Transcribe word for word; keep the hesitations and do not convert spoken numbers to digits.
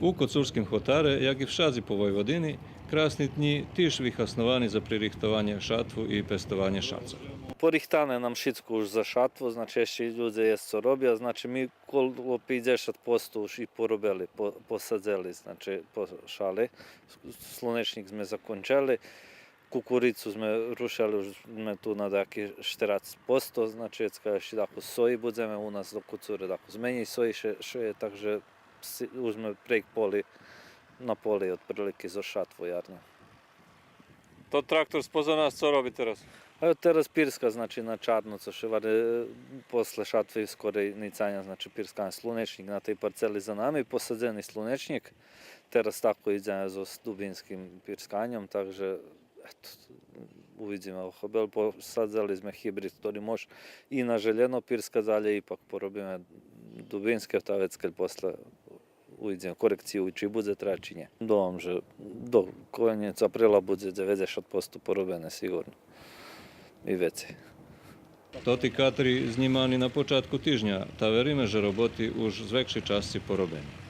У Коцурским хотаре, як и вшадзи по Войводини, красни днї тиж вихасновани за пририхтованє шатву и пестованє шацох. Порихтане нам шицко уж за шатву, значи, ище людзе єст цо робя, значи, ми коло пейдзешат посто уж и поробели, по-, посадзели, значи, пошали. С-, слунечнїк зме закончели, кукурицу зме рушели, уж зме ту на даяки штерацец посто, значи, цка ище дакус сої будземе, у нас до Коцуре дакус менєй сої ше, шеє, так же си-, уж зме прейґ поли, на поли отприлики зоз шатву ярню. То трактор споза нас цо роби тераз? А тераз пирска, значи, на чарно, цо ше вари, е, после шатви скорей ницаня, значи, пирскаме слунечнїк на тей парцели за нами, посадзени слунечнїк. Тераз тако идземе зоз дубинским пирсканьом, так же, ето, увидзиме, хобел, посадзели зме гибрид, котри мож и на желєно пирскац, алє ипак поробиме дубинске, та вецкель после увидзиме корекцию, чи будзе треба, чи нє. Думам же до конєц априла будзе дзеведзешат посто поробене сиґурно. И вецей. Тоти катри знїмани на початку тижня, та вериме же роботи уж з векшей часци поробени.